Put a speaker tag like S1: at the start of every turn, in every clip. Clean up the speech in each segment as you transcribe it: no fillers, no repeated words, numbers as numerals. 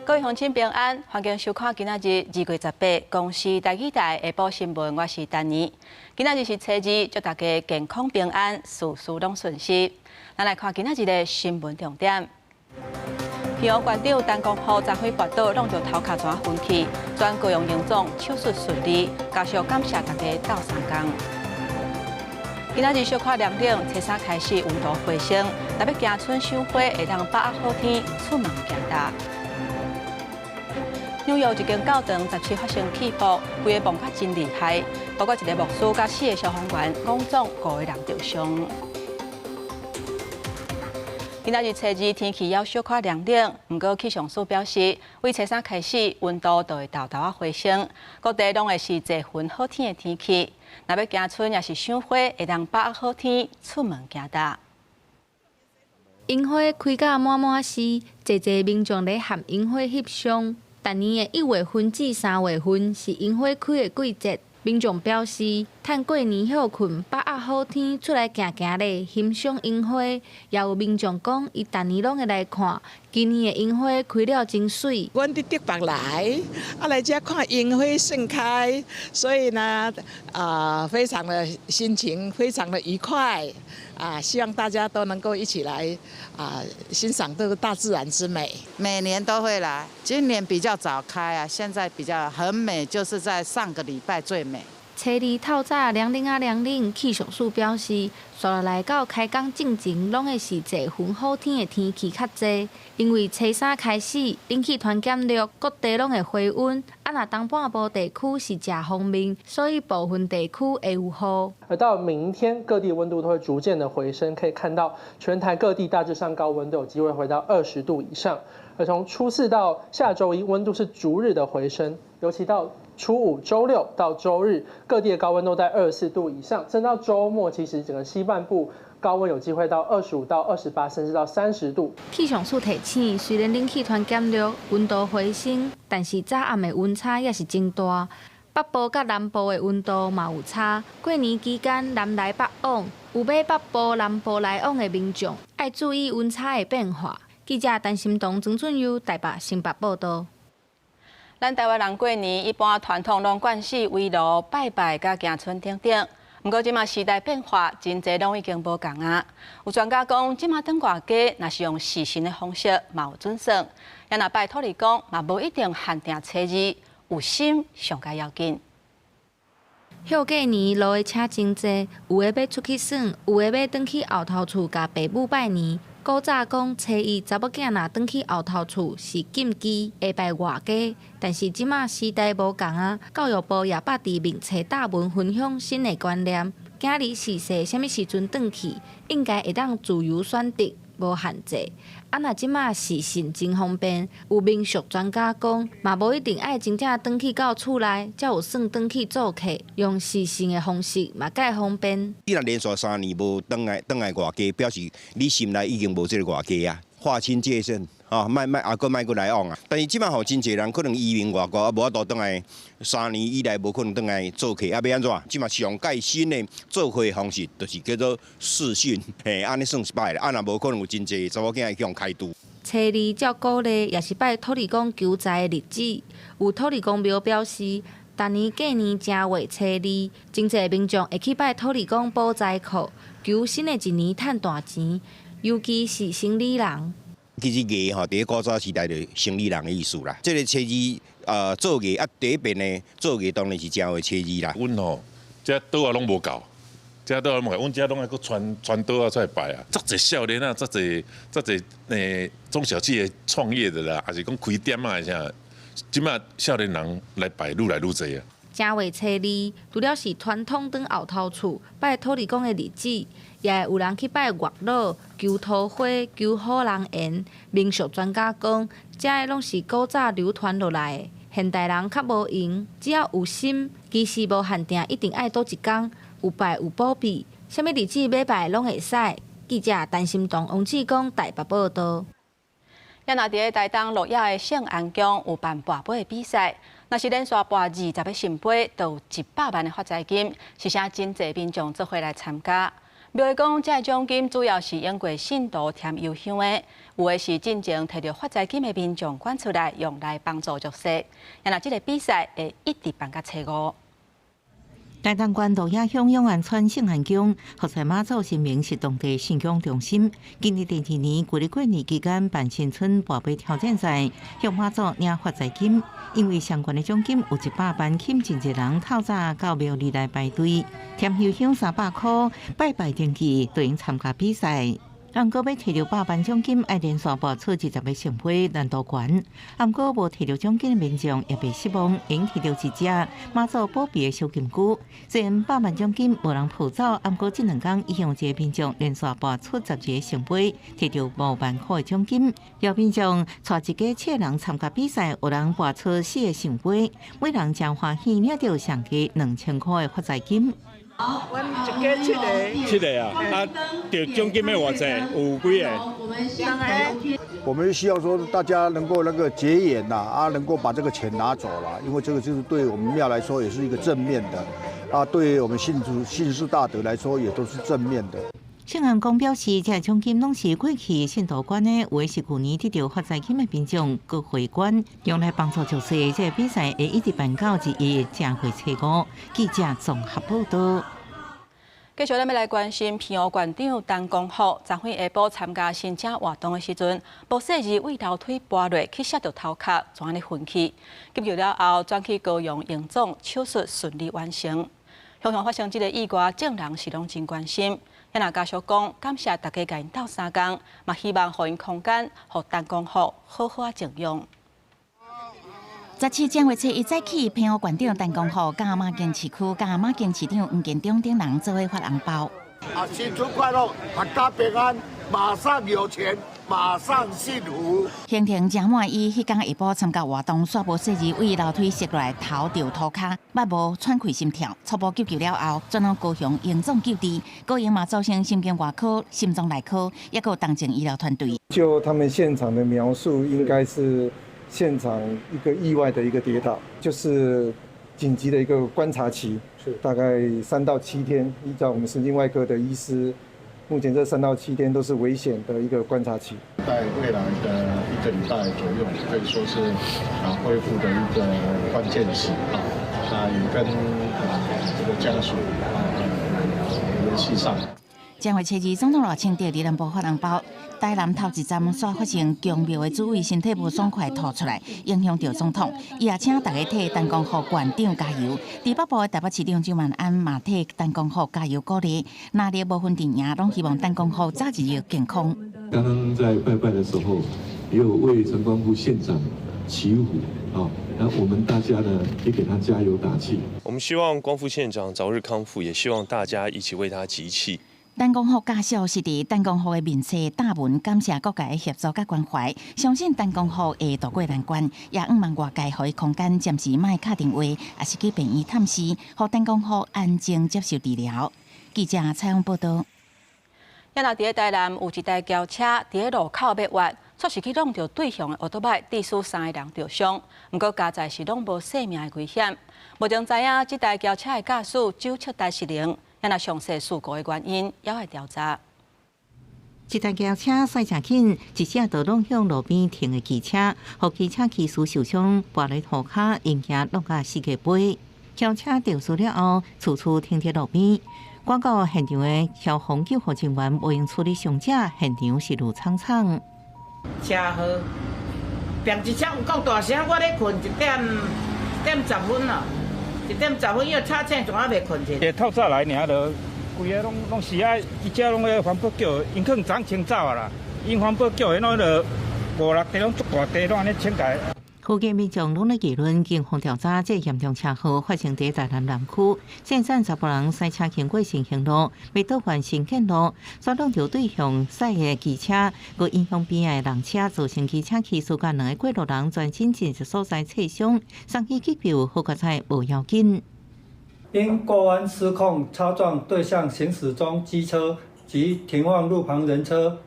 S1: 各位鄉親平安，歡迎收看今仔日2月18公視台語台下晡新聞，我是丹妮。今仔日是初二，祝大家健康平安，事事攏順遂。咱來看今仔日的新聞重點。屏陽縣長陳光甫昨昏跋倒，弄著頭殼怎昏去，轉高雄榮總手術順利，家屬感謝大家鬥相共。今仔日小可涼冷，初三開始溫度回升，若欲行春賞花，會當把握好天，出門行踏。紐約一間教堂17發生氣爆，規个爆甲真厲害，包括一个牧師佮四个消防員，攏總五个人著傷。今仔日初二天氣猶小可涼冷，毋過氣象署表示，為初三開始溫度就會沓沓仔回升，各地攏會是濟雲好天的天氣。若欲行春抑是賞花，會當把握好天，出門行踏。
S2: 櫻花開甲滿滿是，濟濟民眾咧含櫻花翕相。逐年的1月份至3月份是櫻花開的季節，民眾表示，趁過年歇睏，把握好天出來行行咧，欣賞櫻花。也有民眾講，伊逐年攏會來看，今年的櫻花開了真媠。
S3: 阮佇竹北來，啊來遮看櫻花盛開，所以呢，啊，非常的心情非常的愉快，啊，希望大家都能夠一起來啊，欣賞這個大自然之美。
S4: 每年都會來，今年比較早開啊，現在比較很美，就是在上個禮拜最美。
S2: 初二透早涼冷啊涼冷，氣象署表示，紲落來到開工進前，攏會是濟雲好天的天氣較濟。因為初三開始，冷氣團減弱，各地攏會回溫。啊，若東半部地區是誠鋒面，所以部分地區會有雨。
S5: 而到明天，各地溫度都會逐漸的回升，可以看到全台各地大致上高溫都有機會回到20度以上。而從初四到下週一，溫度是逐日的回升，尤其到初五、週六到週日，各地的高溫都在24度以上。甚至到週末，其實整個西半部高溫有機會到25到28，甚至到30度。
S2: 氣象署提醒，雖然冷氣團減弱，溫度回升，但是早暗的溫差也是真大。北部佮南部的溫度嘛有差。過年期間南來北往，有欲北部、南部來往的民眾，愛注意溫差的變化。記者陳心彤、曾俊佑台北新北報道。
S1: 咱台灣人過年一般傳統攏慣勢圍爐拜拜、佮行春等等。毋過這馬時代變化，真濟攏已經無仝啊。有專家講，這馬轉外家，若是用視訊的方式，嘛有準算。也若拜土地公，嘛無一定限定初二，有心上蓋要緊。
S2: 歇過年路的車真濟，有的欲出去耍，有的欲轉去後頭厝共爸母拜年。古早講初一查某囝若轉去後頭厝是禁忌，會拜外家。但是這馬時代無仝啊，教育部也捌佇面冊貼文分享新的觀念，囝兒序細啥物時陣轉去，應該會當自由選擇，無限制。啊，若這馬視訊真方便，有民俗專家講，嘛無一定愛真正轉去到厝內，才有算轉去做客，用視訊的方式嘛較方便。
S6: 你若連續3年無轉來轉來外家，表示你心內已經無這个外家啊，劃清界限，吼，莫莫啊，閣莫閣來往啊。但是這馬吼真濟人可能移民外國，啊，無法度轉來，3年以內無可能轉來做客，啊，欲按怎？這馬上蓋新的做客的方式，就是叫做視訊，嘿，按呢算是歹啦。啊，若無可能有真濟查某囝會去予開除。
S2: 初二照古禮，也是拜土地公求財的日子。有土地公廟表示，逐年過年正月初二，真濟民眾會去拜土地公補財庫，求新的一年趁大錢。尤其是生理人。
S6: 其實藝吼，佇古早時代就生理人的意思啦。這个初二做藝啊，第一遍呢做藝當然是正月初二啦。
S7: 阮吼，這桌仔攏無夠，這桌仔攏無夠，阮遮攏愛閣傳傳桌仔出來擺啊。足濟少年啊，足濟足濟中小企業創業的啦，抑是講開店啊啥，這馬少年人來拜愈來愈濟啊。
S2: 正月初二，除了是傳統轉後頭厝拜土地公的日子，也會有人去拜月老、求桃花、求好人緣。民俗專家講，這个攏是古早流傳落來的，現代人較無閒，只要有心，其實無限定一定愛佗一工，有拜有保庇，啥物日子欲拜攏會使。記者陳心彤、王志剛台北報道。
S1: 也若佇咧台東鹿野的聖安宮有辦跋杯的比賽，若是連續跋20個聖杯，就有100萬的發財金，是啥真濟民眾做伙來參加。廟會講，這个獎金主要是用過信徒添油香的，有的是進前提著發財金的民眾捐出來，用來幫助弱勢。啊若這个比賽會一直辦到初五。
S8: 台東縣鹿野鄉永安村聖安宮，福財媽祖神明是當地信仰中心。今年第二年，舊曆過年期間辦新春跋杯挑戰賽，向媽祖領發財金。因為相關的獎金有100萬，吸引真濟人透早到廟裡來排隊，添油香300箍，拜拜登記，就用參加比賽。毋過欲提著百萬獎金，愛連續跋出20個聖杯難度懸。毋過無提著獎金的民眾也袂失望，會提著一隻媽祖保庇的小金龜。雖然百萬獎金無人抱走，毋過這兩工已經有一個民眾連續跋出12個聖杯，提著5萬箍的獎金。有民眾帶一家七個人參加比賽，有人跋出四個聖杯，每人誠歡喜領著上低2000箍的發財金。
S9: 阮一家七个，
S10: 七个啊，啊，得獎金欲偌濟？有幾个？
S11: 我們希望說大家能夠那個結緣吶，啊，能夠把這個錢拿走了，因為這個就是對我們廟來說也是一個正面的，啊，對我們信主信士大德來說也都是正面的。
S8: 聖安宮表示，這个獎金攏是過去信徒捐的，有的是舊年得著發財金的民眾閣回捐，用來幫助弱勢。這个比賽會一直辦到21正月初五。記者綜合報道。
S1: 繼續，咱欲來關心澎湖縣長陳光復，昨昏下晡參加新春活動的時陣，無細膩對樓梯跋落去摔著頭殼，就按呢昏去。急救了後，轉去高雄榮總手術順利完成。雄雄發生這个意外，眾人是攏真關心。啊若家屬講，感謝大家共𪜶鬥相共，嘛希望予𪜶空間，予陳光復好好仔靜養。
S12: 17正月初一早起，澎湖縣長陳光復佮馬間市區佮馬間市長黃建中等人做伙發紅包。
S13: 啊，新春快樂，闔家平安，馬上有錢，馬上幸福。
S12: 行程誠滿意，彼工下晡參加活動，煞無細膩對樓梯摔落來，頭著塗跤，捌無喘氣心跳。初步急救了後，轉往高雄榮總救治。高雄嘛組成神經外科、心臟內科，抑閣有重症醫療團隊。
S14: 就他們現場的描述，應該是現場一個意外的一個跌倒，就是緊急的一個觀察期，是大概3到7天。依照我們神經外科的醫師，目前這3到7天都是危險的一個觀察期。
S15: 在未來的一個禮拜左右，可以說是啊恢復的一個關鍵期啊。那也跟啊這個家屬啊聯繫上。
S12: 正月初二，總統賴清德佇南部發紅包，台南頭一站煞發生宮廟的主委身體無爽快吐出來，影響著總統。伊也請大家替陳光復縣長加油。佇北部的台北市長蔣萬安嘛替陳光復加油鼓勵，藍綠無分陣營，攏希望陳光復早日健康。
S16: 剛剛在拜拜的時候，也有為陳光復縣長祈福，好，那我們大家呢也給他加油打氣。
S17: 我們希望光復縣長早日康復，也希望大家一起為他集氣。
S12: 陳光復家屬是佇陳光復的面冊貼文，感謝各界的協助佮關懷，相信陳光復會渡過難關，也向望外界予伊空間，暫時莫敲電話，抑是去病院探視，予陳光復安靜接受治療。記者採訪報道。
S1: 啊若佇咧台南有一台轎車佇咧路口欲彎，煞是去挵著對向的歐多拜，致使三个人著傷。毋過佳哉是攏無性命的危險。目前知影這台轎車的駕駛酒測帶失靈。啊若詳細事故的原因，猶愛調查。
S8: 這台轎車駛誠緊，一下就挵向路邊停的機車，予機車騎士受傷，跋佇塗跤，嬰兒挵甲四界飛。轎車肇事了後，處處停佇路邊。趕到現場的消防救護人員無閒處理傷者，現場是亂氅氅。
S18: 車禍，砰一聲有夠大聲，我咧睏1點1點10分啦。1點10分，因為吵醒，總還袂睏著。
S10: 會透早來爾，就規个攏攏是啊，伊遮攏咧環保局，𪜶可能早清走啊啦，𪜶環保局的那個五六塊攏足大塊，攏按呢清開。
S8: 附近民眾攏咧議論，警方調查這嚴重車禍發生佇台南南區，現場查埔人駛車經過新興路，欲倒轉新建路，煞挵著對向駛的機車，閣影響邊仔的人車，造成機車騎士佮兩个過路人全身真濟所在擦傷，送去急救，好佳哉無要緊。
S19: 因過彎失控擦撞對向行駛中機車及停放路旁人車，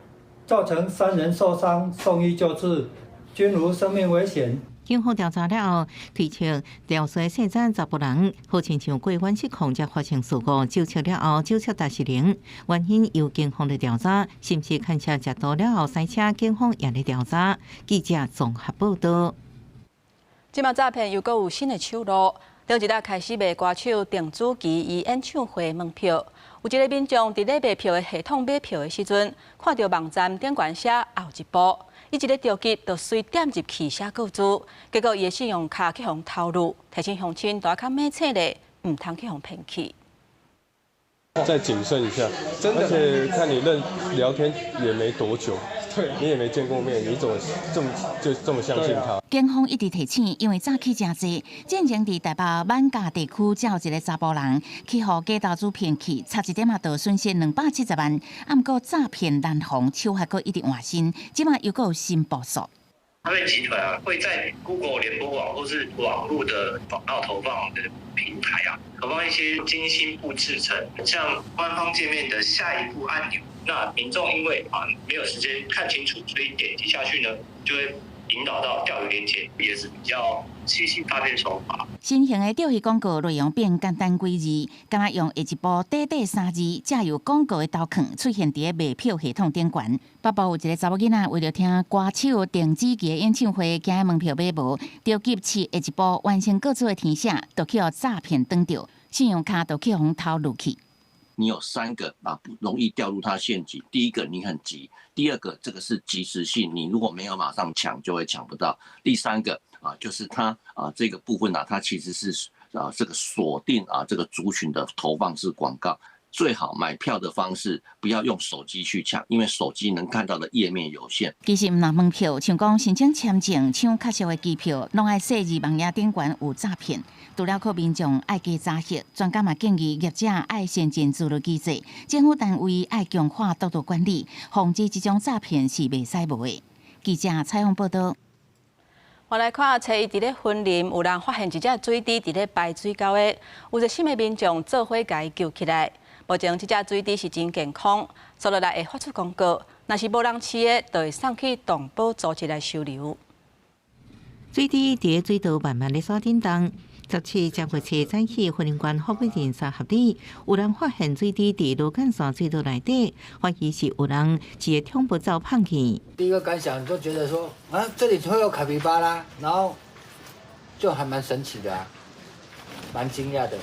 S19: 造成三人受傷，送醫救治，均無生命危險。
S8: 警方調查了後，推測肇事細棧查埔人，好親像過彎失控才發生事故。酒測了後，酒測值是零，原因由警方來調查，是毋是牽涉食毒了後駛車？警方也咧調查。記者綜合報道。
S1: 這馬詐騙又閣有新的手路，頂一日開始賣歌手鄧紫棋伊演唱會門票，有一個民眾佇咧賣票的系統買票的時陣，看著網站頂懸寫後一步。伊一个著急，就隨點入去寫個資，結果伊的信用卡去予偷入，提醒鄉親都愛較猛醒咧，毋通去予騙去。
S20: 再謹慎一下，而且看你認聊天也沒多久，你也沒見過面，你怎麼這麼就這麼相信他？
S12: 警方一直提醒，因為詐欺誠濟，進前佇台北艋舺地區，才有一个查埔人去予假投資騙去，差一點仔就損失270萬。啊，毋過詐騙難防，手法閣一直換新，這馬又閣有新步數。
S21: 詐騙集團啊，會在 Google 聯播網或是網絡的廣告投放的平台啊，投放一些精心佈置成像官方界面的下一步按鈕。那民眾因為啊沒有時間看清楚，所以點擊下去呢，就會引導到釣魚連結，也是比較新興詐騙手法。
S12: 新型的釣魚廣告內容變簡單幾字，敢若用下一步短短三字，藉由廣告的導坑出現佇咧賣票系統頂懸。北部有一个查某囡仔為著聽歌手鄧紫棋的演唱會，驚門票買無，著急試下一步完成個資的填寫，就去予詐騙轉著，信用卡就去予偷入去。
S22: 你有三個啊，不容易掉入他陷阱。第一個，你很急；第二個，這個是即時性，你如果沒有馬上搶，就會搶不到。第三個啊，就是他啊這個部分呢，它其實是啊這個鎖定啊這個族群的投放式廣告。最好買票的方式不要用手機去搶，因為手機能看到的頁面有限。
S12: 其實毋但門票，像講申請簽證、搶較俗的機票，攏愛細膩網頁頂懸有詐騙。除了靠民眾愛加查核，專家嘛建議業者愛先進自律機制，政府單位愛強化督導管理，防止這種詐騙是袂使無的。記者採訪報道。
S1: 我來看，初一佇咧雲林有人發現一隻水豬佇咧排水溝的，有熱心的民眾做伙共伊救起來。目前這隻水豬是真健康，接落來會發出公告，若是無人飼的，就會送去動保組織來收留。
S8: 水豬佇水道慢慢咧煞振動。17正月初早起，雲林縣虎尾鎮3合里，有人發現水豬佇羅漢山水道內底，懷疑是有人飼的寵物走放去。
S23: 第一個感想就覺得說，啊，這裡會有卡皮巴拉，然後就還蠻神奇的啊，蠻驚訝的。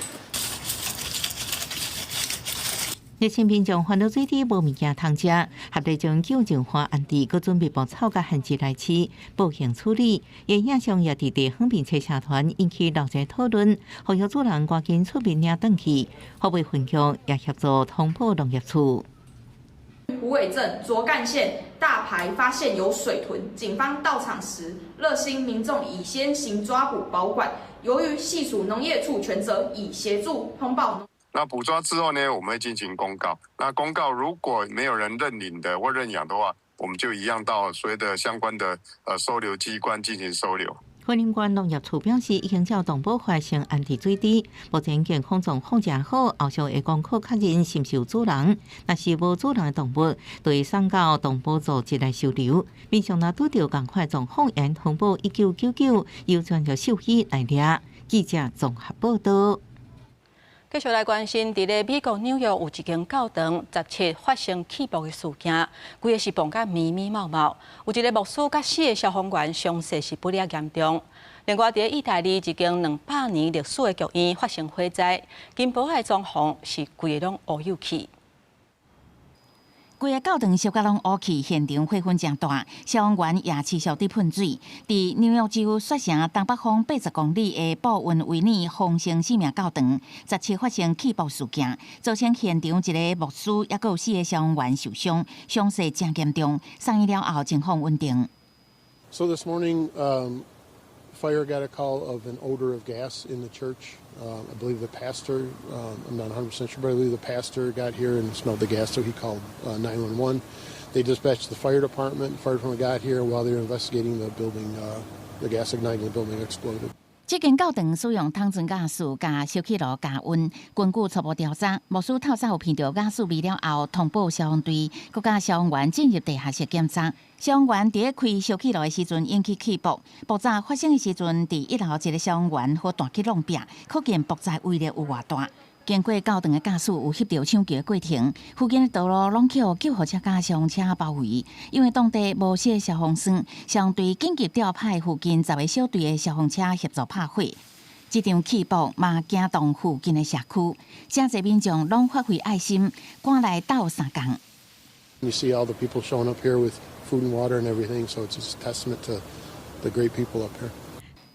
S8: 熱心民眾發現水豬無物件通食，合力將救人員安置，閣準備牧草佮限制來飼，報警處理。伊影像也佇地方面冊社團引起鬧熱討論，呼籲主人趕緊出面領轉去。虎尾分局也協助通報農業處。
S24: 虎尾鎮卓幹線大排發現有水豚，警方到場時，熱心民眾已先行抓捕保管。由於係屬農業處權責，已協助通報。
S25: 那捕抓之後呢，我們會進行公告。那公告如果沒有人認領的或認養的話，我們就一樣到所謂的相關的收留機關進行收留。
S8: 雲林縣農業處表示，已經照動保法先安置水豬，目前健康狀況誠好，後續會公告確認是毋是有主人。若是無主人的動物，就會送到動保組織來收留。民眾若拄著仝款狀況，會通報1999，由專業獸醫來掠。記者綜合報道。
S1: 繼續來關心，佇咧美國紐約有一間教堂，17發生氣爆的事件，規个是爆甲密密麻麻。有一个牧師佮四个消防員傷勢是不了嚴重。另外，佇咧意大利一間200年歷史的劇院發生火災，金箔的裝潢是規个攏烏有去。
S12: 規个教堂燒甲攏烏去，現場火焚誠大，消防員也持續佇噴水。佇紐約州雪城東北方80公里的布溫維爾豐盛生命教堂，十七發生氣爆事件，造成現場一个牧師抑閣有四个消防員受傷，傷勢誠嚴重，送醫了後情況穩定。
S26: So this morning, fire got a call of an odor of gas in the church. I believe the pastor, I'm not 100% sure, but I believe the pastor got here and smelled the gas, so he called 911. They dispatched the fire department. The fire department got here while they were investigating the building. The gas ignited and the building exploded.
S12: 這間教堂使用桶裝瓦斯佮燒氣爐加溫。根據初步調查，牧師透早有聞著瓦斯味了後，通報消防隊，閣佮消防員進入地下室檢查。消防員佇咧開燒氣爐的時陣引起氣爆，爆炸發生的時陣，佇一樓一个消防員好彈去弄壁，可見爆炸威力有偌大。經過教堂的駕駛有翕著搶救的過程，附近的道路攏予救護車佮消防車包圍，因為當地無設消防栓，消防隊緊急調派附近10個小隊的消防車協助拍火。這場氣爆嘛驚動附近的社區，誠濟民眾攏發揮愛心，趕來鬥相共。
S26: You see all the people showing up here with food and water and everything, so it's just a testament to the great people up here.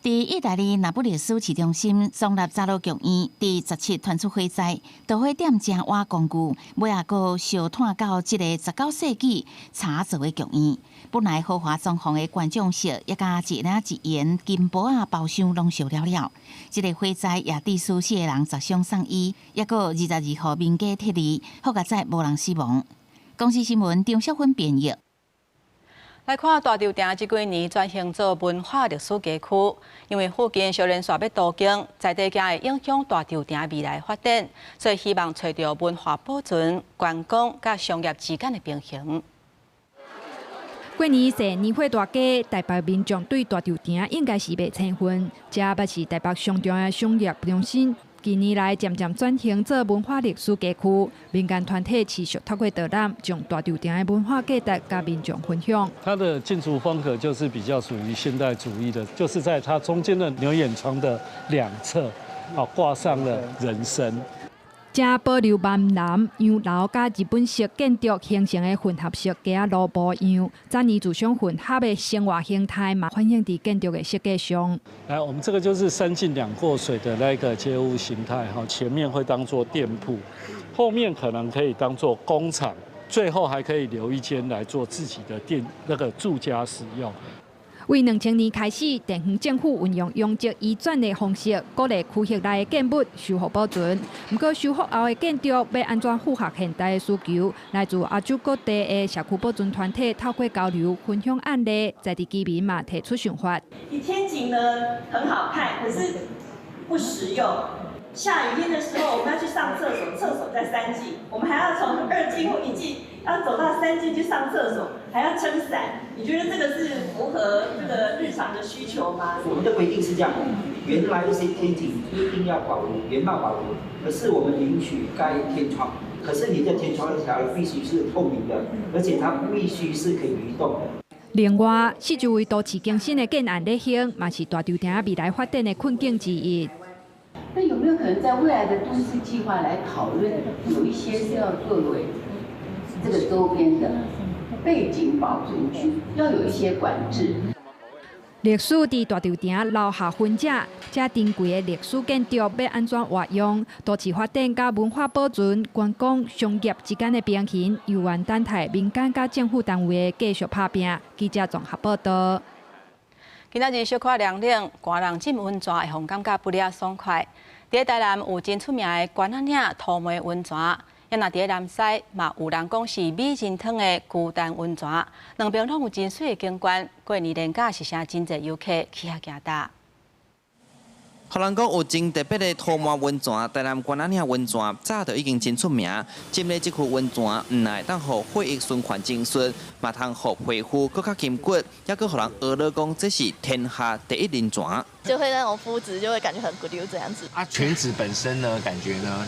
S12: 佇意大利那不勒斯市中心雙立扎羅劇院，佇17傳出火災，導火點正倚工具，尾仔閣燒湠到這个19世紀柴造的劇院。本來豪華裝潢的觀眾席，也佮一領一沿金箔仔包廂攏燒了了。這个火災也致使四个人砸傷送醫，抑閣22號民家撤離，好佳哉無人死亡。公視新聞張小芬編譯。
S1: 來看大稻埕這幾年轉型做文化歷史街區，因為附近燒連線欲都更，在地驚會影響大稻埕未來發展，所以希望揣著文化保存、觀光佮商業之間的平衡。
S2: 過年踅年貨大街，台北民眾對大稻埕應該是袂生分，這捌是台北上重要的商業中心。近年來漸漸轉型做文化歷史街區，民間團體持續透過導覽，將大稻埕的文化價值佮民眾分享。
S3: 它的建築風格就是比較屬於現代主義的，就是在它中間的牛眼窗的兩側，啊掛上了人參。
S2: 這保留閩南洋樓佮日本式建築形成的混合式街仔路模樣，早年自相混合的生活形態嘛，反映佇建築的設計上。
S3: 來，我們這個就是三進兩過水的那個街屋形態，哈，前面會當做店鋪，後面可能可以當做工廠，最後還可以留一間來做自己的店，那個住家使用。
S2: 為2000年開始，地方政府運用容積移轉的方式，鼓勵區域內的建物修復保存。毋過修復後的建築欲按怎符合現代的需求？來自亞洲各地的社區保存團體透過交流分享案例，在地居民嘛提出想法。
S4: 你天井呢很好看，可是不實用。下雨天的時候，我們要去上廁所，廁所在三進，我們還要從二進或一進，要走到三進去上廁所，還要撐傘。你覺得這個是符合這個日常的需求嗎？
S5: 我們的規定是這樣，原來一些天井一定要保留原貌保留，可是我們允許蓋天窗，可是你的天窗條必須是透明的，而且它必須是可以移動的。
S2: 另外，四周圍都市更新的建案咧興，嘛是大稻埕未來發展的困境之一。
S6: 那有沒有可能在未來的都市計劃來討論，有一些是要作為這個周邊的背景保存區，要有一些管制。
S2: 歷史佇大稻埕留下痕跡，這珍貴的歷史建築欲按怎活用？都市發展佮文化保存、觀光、商業之間的平衡，猶原等待民間佮政府單位的繼續拍拚。記者綜合報道。
S1: 今仔日小可涼冷，寒人浸溫泉會予感覺不了爽快。佇台南有真出名的關仔嶺塗梅溫泉，也若佇南西嘛有人講是美仁湯的龜山溫泉，兩邊攏有真媠的景觀。過年連假是啥真濟遊客去遐行踏。
S7: 予人講有真特別的塗麻溫泉，台南關仔嶺溫泉早就已經真出名。浸咧這區溫泉，毋但會當予血液循環精順，嘛通予皮膚閣較筋骨，抑閣予人學咧講這是天下第一靈泉。
S27: 就會那種膚質就會感覺很骨溜這樣子。
S28: 啊，泉子本身呢，感覺呢？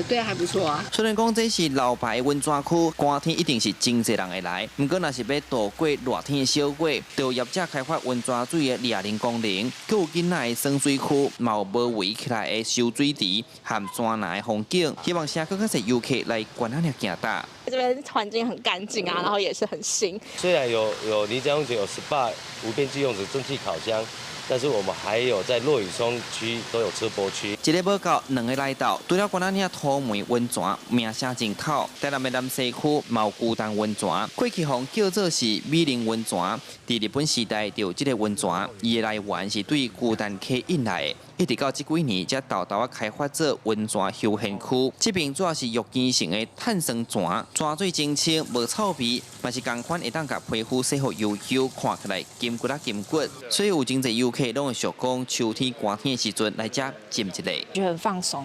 S6: 對啊，還不錯啊。
S7: 雖然講這是老牌溫泉區，寒天一定是真濟人會來。毋過，若是欲度過熱天的小月，就有業者開發溫泉水的獵人功能，閣有囡仔的耍水區，嘛有無圍起來的收水池和山林的風景，希望社區較濟遊客來關仔嶺行踏。
S27: 這邊環境很乾淨啊，然後也是很新。
S29: 雖然有泥漿溫泉、有 SPA 無邊際用的蒸汽烤箱。但是我們還有在落羽松區都有車泊區。
S7: 一个無夠，兩個來鬥，除了關仔嶺塗梅溫泉名聲真透，台南的南勢區嘛有龜山溫泉，過去予人叫做是美人溫泉。佇日本時代就有這個溫泉，伊的來源是對龜山溪引來的，一直到這幾年才沓沓仔開發做溫泉休閒區。這邊主要是浴池型的碳酸泉，泉水清清，無臭味，嘛是仝款會當共皮膚洗予油油，看起來金骨仔金骨。所以有真濟遊客攏會俗講，秋天寒天的時陣來遮浸一下，
S9: 就很放鬆，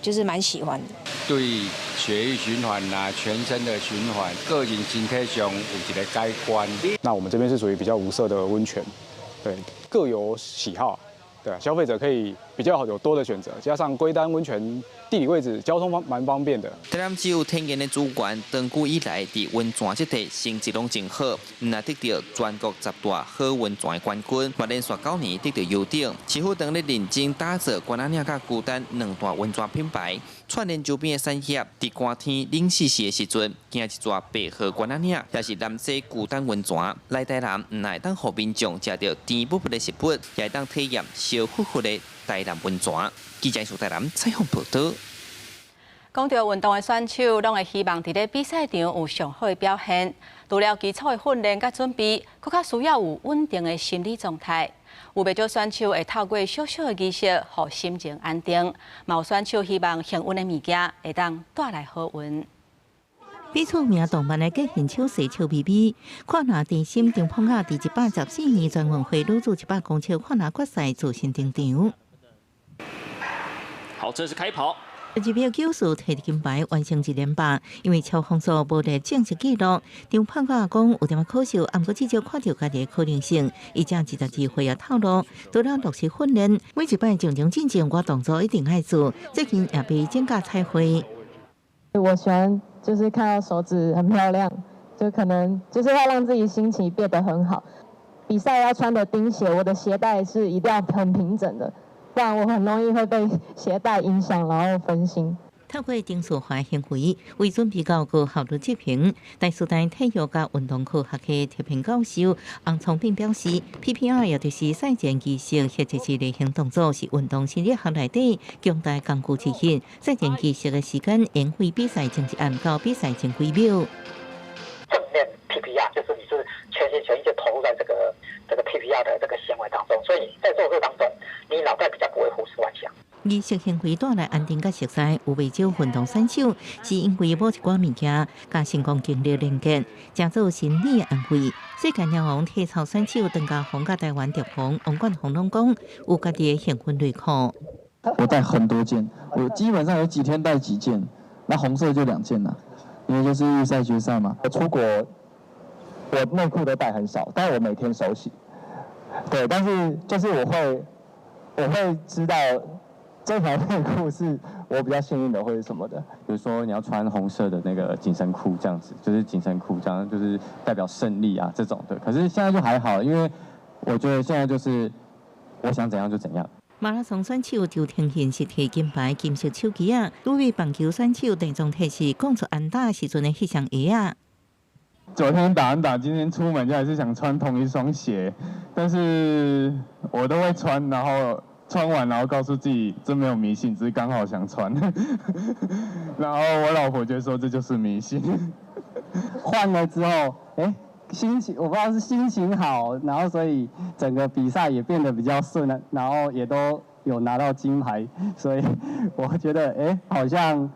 S9: 就是蠻喜歡的。
S10: 對血液循環啊，全身的循環，個人身體上有一個改觀。
S11: 那我們這邊是屬於比較無色的溫泉，對，各有喜好。對，消費者可以比較有多的選擇，加上龜丹溫泉地理位置、交通方蠻方便的。
S7: 台南只有天然的資源，長久以來佇溫泉這塊成績攏真好，毋但得著全國十大好溫泉的冠軍，嘛連續9年得著優等。市府當咧認真打造關仔嶺佮龜丹兩大溫泉品牌，串聯周邊的產業。佇寒天冷絲絲的時陣，行一逝白河關仔嶺，抑是南勢龜丹溫泉，來台南毋但會當予民眾食著甜噗噗的食物，也會當體驗燒呼呼的台南溫泉。記者蘇台南採訪報導。
S1: 講到運動的選手，攏會希望佇咧比賽場有上好的表現。除了基礎的訓練佮準備，閣較需要有穩定的心理狀態。有袂少選手會透過小小的儀式，予心情安定。嘛有選手希望幸運的物件會當帶來好運。
S8: 比出名動漫的假現手勢笑眯眯，跨欄甜心張鳳雅佇114年全運會女子100公尺跨欄決賽自信登場。
S13: 好，這是開跑。
S8: 2秒94摕金牌，完成一連霸。因為超風速無列正式紀錄，張胖雅講有點仔可惜，毋過至少看著家己的可能性。伊才22歲也透露，除了落實訓練，每一擺上場進前，我動作一定愛做。最近也被增加彩繪。
S14: 我喜歡就是看到手指很漂亮，就可能就是會讓自己心情變得很好。比賽要穿的釘鞋，我的鞋帶是一定要很平整的。不然我很容易會被鞋帶影響，然後分心。
S8: 透過程序化行為，為準備到高效率執行，台師大體育佮運動科學系特聘教授洪聰炳表示，PPR 也就是賽前儀式或者是例行動作，是運動心理學內底強大工具之一。賽前儀式的時間，應會比賽前一暗到比賽前幾秒。
S15: 正面 PPR 就是你是全心全意就投入在這個 PPR 的這個行為當中，所以你在做這個當中，你腦袋比較不會胡思亂想。
S8: 儀式行為帶來安定佮熟悉，有袂少運動選手是因為某一寡物件佮成功經歷連結，成做心理安慰。世界鳥王體操選手鄧家宏佮台灣蝶王王冠宏攏講，有家己的幸運內褲。
S16: 我帶很多件，我基本上有幾天帶幾件，那紅色就2件啦，因為就是預賽決賽嘛。
S17: 我出國，我內褲都帶很少，但我每天手洗。對，但是就是我會知道。這條內褲是我比較幸運的，或者什麼的。
S18: 比如說你要穿紅色的那個緊身褲，這樣子就是緊身褲，這樣就是代表勝利啊這種的。可是現在就還好，因為我覺得現在就是我想怎樣就怎樣。
S8: 馬拉松選手周庭賢是摕金牌金色手機仔，女棒球選手鄭宗泰是講出安打時陣的彼雙鞋仔。
S30: 昨天打安打，今天出門就還是想穿同一雙鞋，但是我都會穿，然後。穿完，然後告訴自己這沒有迷信，只是剛好想穿。然後我老婆就說這就是迷信。
S31: 換了之後，心情我不知道是心情好，然後所以整個比賽也變得比較順了，然後也都有拿到金牌，所以我覺得好像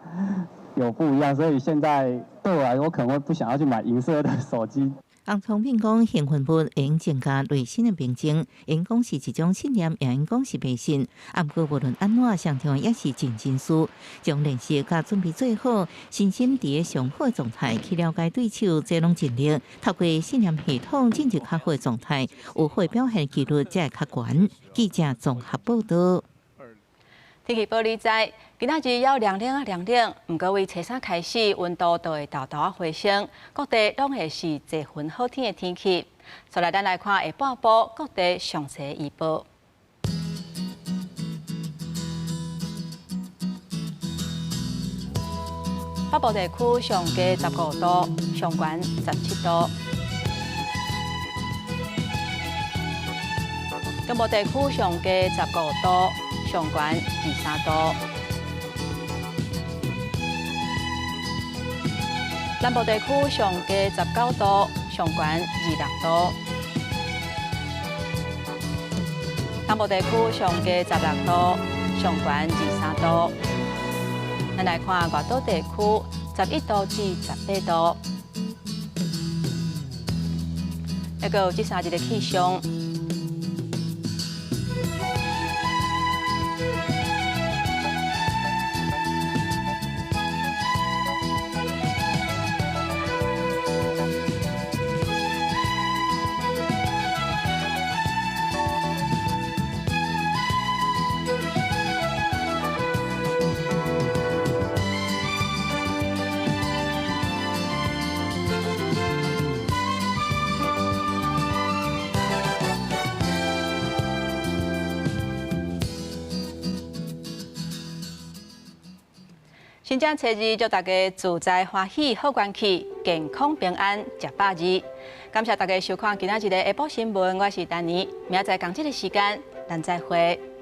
S31: 有不一樣。所以現在對我來說，我可能會不想要去買銀色的手機。
S8: 洪聰敏講，興奮物會增加內心的平靜，會講是一種信念，也會講是迷信。毋過無論按怎，上重要也是真真事，將練習佮準備做好，身心佇咧上好的狀態去了解對手，這攏盡力透過信念系統進入較好的狀態，有好的表現幾率才會較懸。記者綜合報導。
S1: 天氣報你知，今仔日猶涼冷仔涼冷，毋過為初三開始，溫度就會沓沓仔回升，各地攏會是濟雲好天的天氣。再來，咱來看下半晡各地詳細預報。北部地區上低15度，上懸17度；中部地區上低15度。上懸23度，南部地區上低19度，上懸26度；東部地區上低16度，上懸23度。咱來看外島地區， 11度至18度。猶閣有這三日的氣象。新正初二，祝大家自在歡喜、好運氣、健康平安、食飽二。感謝大家收看今仔日的下晡新聞，我是丹妮。明仔載仝這个時間，咱再會。